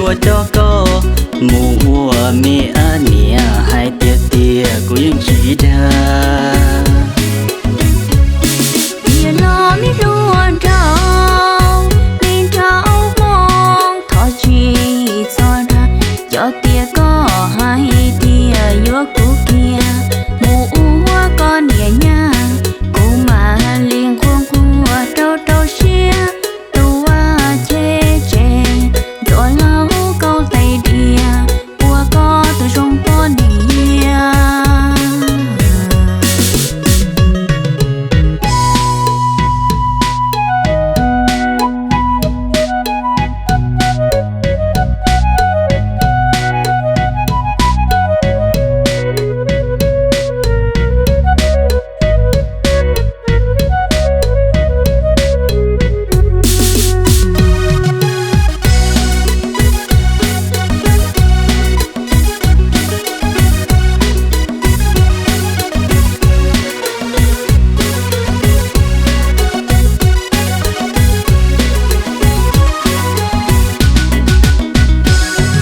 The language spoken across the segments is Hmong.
Ua coj koj mus ua me ab niam, hais tiag tiag kuv yeej tsis dag. Tiag los me hluas nraug, me nraug Hmoob, thov tsis txhob dag, yog tias koj hais tias yuav kuv kiag mus ua koj niam nyab, kuv mam li nquag nquag rau rau siab, tus vaj cheb tsev, ntxuav lauj kaub tais diav, ua koj tus zoo poj niam.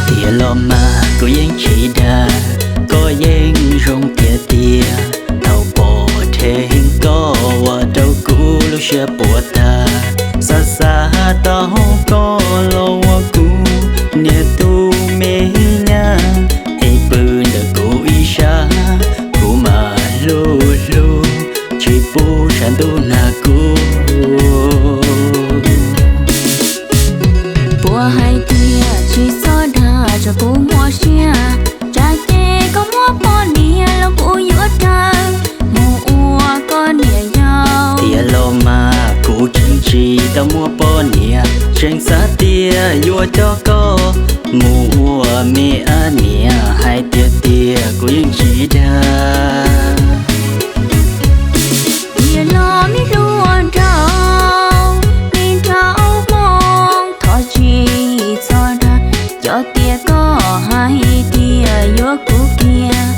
Tiag los mas kuv yeej tsis dag, koj yeej zoo tiag tiag. Thaum pom dheev koj ua rau kuv lub siab puas tag, xav xav tau koj los ua kuv niam tus me nyab, es pw ntawm kuv ib sab, kuv mam hlub hlub, tsis pub sab ntuj nag kuv. Puas hais tias tsis txhob dag, tsuas kuv muaj siab, tsam ces koj muab poj niam los kuv yuav rawm mus ua koj niam yau. Tiag los mas kuv tseem tsis tau muaj poj niam, tseem xav tias yuav coj koj mus ua me ab niam, hais tiag tiag kuv yeej tsis dag. Tiag los me hluas nraug, me nraug Hmoob, thov tsis txhob dag, yog tias koj hais tias yuav kuv kiag